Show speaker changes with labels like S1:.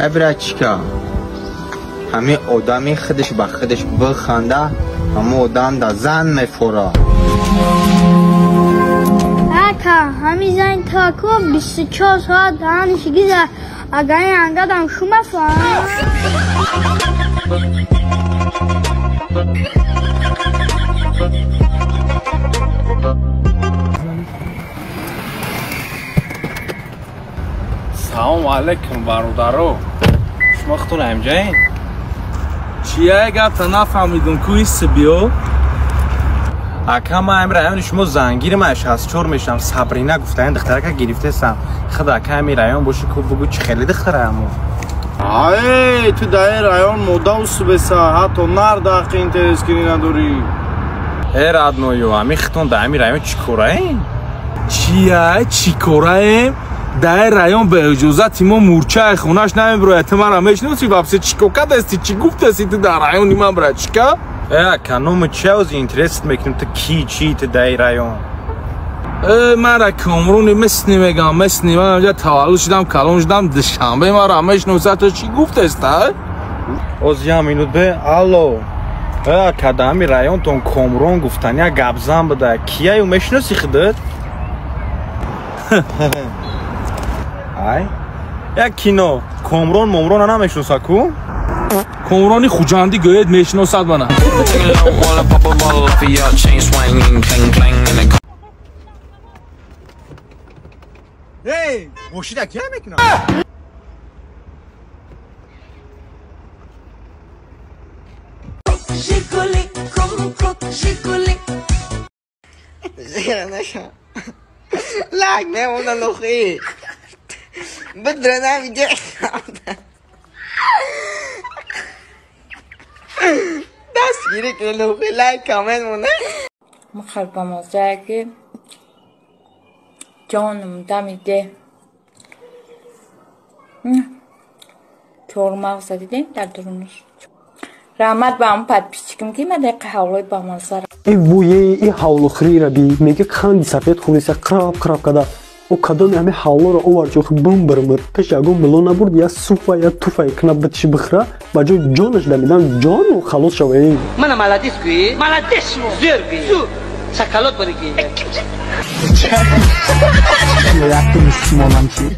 S1: Братчика, ҳамин одами худаш ба худаш биханда, ҳамон одам да зан мефора.
S2: Ака, ҳамин зани тако 24 соат даҳанаш гиза, агар ин ангадам шума фаҳм.
S3: Салом алейкум, бародаро. Шумо худтон ҳамҷаин?
S4: Чия гапта нафаҳмидум, ку исти биё?
S3: Ака, ман ҳами райони шумо зангирим, 64 мешавам. Сабрина гуфтаин духтарака гирифтесам. Худ ака ҳами район боши, ку бугу чӣ хеле духтарааму.
S5: Ай, ту дар ин район мода усубеса, ҳатто нар даҳқи интерескирӣ надорӣ.
S3: Э, родною, ҳами худтон дар ҳами район чӣ кораем?
S4: Чия, чӣ кораем? Дар ин район ба иҷозати мо мурчаи хонаш намебирояд. Ту мара мешиноси вообще? Чӣ кор кардасти? Чӣ гуфтаси ту дар райони ман, братчика?
S3: Э, ака, номи чи ози интерест мекунем, ту ки, чи ту дар ин район?
S4: Э, мара Комрони Месни мегам, Месни. Ман инҷа таваллуд шудам, калон шудам, Душанбе мара мешиносад. Ту чӣ гуфтаста?
S3: Оз як минут бе. Алло. Э, ака, дар ҳами районтон Комрон гуфтан як гапзан буда. Кияю мешиноси худат? Ай, як кино. Комрон Момрона намешиноса ку?
S4: Комрони Хуҷандӣ гӯед, мешиносад мана.
S1: Эй, мошина кия мекунад?
S6: Лайк мемона лохи. Бадра намиде. Дастгирӣ кунед лохи, лайк, коммент монед.
S7: Мухалбамозае ки ҷонум дамиде. Чормағза дидем дар дурунаш. Раҳмат ба ҳамн подписчикам ки ма дақиқа ҳавлои бамазза.
S8: Э вуе, и ҳавлохӯриро би, мега қанди сафед хӯриса, қираб қираб када. О кадоми ҳами ҳавлоро овард, охи бумбирмир. Пеш ягон мило набурд, я суфа, я туфа кина битиши бихӯра, ба ҷои ҷонаш дамидан ҷону халос шава.
S9: Мана молодец гӯӣ, молодец, зӯр гӯӣ, зӯр. Шоколад баригӣ.
S8: Якта мусулмонам ки.